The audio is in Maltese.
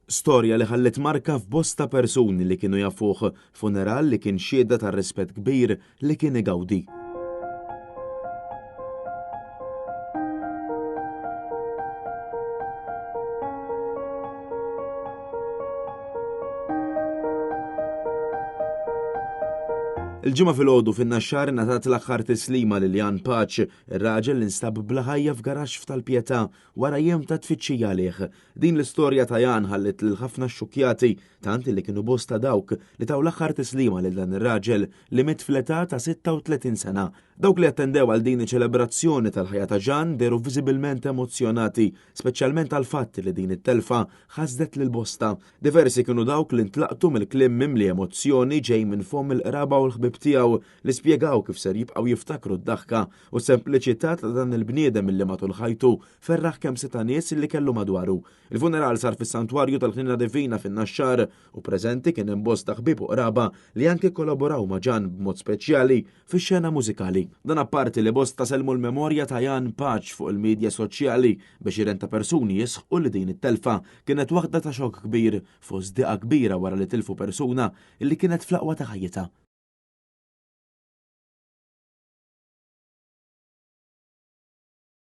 Storja li ħalliet marka f'bosta persuni li kienu jafuh, funeral li kien xhieda tar-rispett kbir li kien igawdi. Il-Ġimgħa filgħodu fin-Naxxar ingħatat l-aħħar tislima lil Jan Paċ, ir-raġel li nstab bla ħajja f'garaxx f'Tal-Pietà wara jiem ta' tfittxija għalih. Din l-istorja ta' Jan ħalliet lil ħafna xxukkjati, tant li kienu bosta dawk li taw l-aħħar tislima lil dan ir-raġel li miet fl-età ta' 36 sena. Dawk li attendew għal din iċ-ċelebrazzjoni tal-ħajja ta' Jan dehru viżibilment emozzjonati, speċjalment għall-fatt li din it-telfa ħasdet lil bosta. Diversi kienu dawk li ntlaqtu mill-kliem mimli emozzjoni ġej minn fomm il-qraba u l-ħbieb tiegħu li spjegaw kif ser jibqgħu jiftakru d-daħka u s-sempliċità ta' dan il-bniedem li matul ħajtu ferraħ kemm seta' nies li kellu madwaru. Il-funeral sar fis-Santwarju tal-Ħniena Divina fin-Naxxar u preżenti kien hemm bosta ħbieb u qraba li anke kkolaboraw ma' Ġan b'mod speċjali fix-xena mużikali. Dan apparti li bosta sellmu l-memorja ta' Jan Paċ fuq il-midja soċjali biex għiren ta' persuni jisħqu li din it-telfa kienet waħda ta' xokk kbir fost diqa kbira wara li tilfu persuna li kienet fl-aqwa ta' ħajjitha.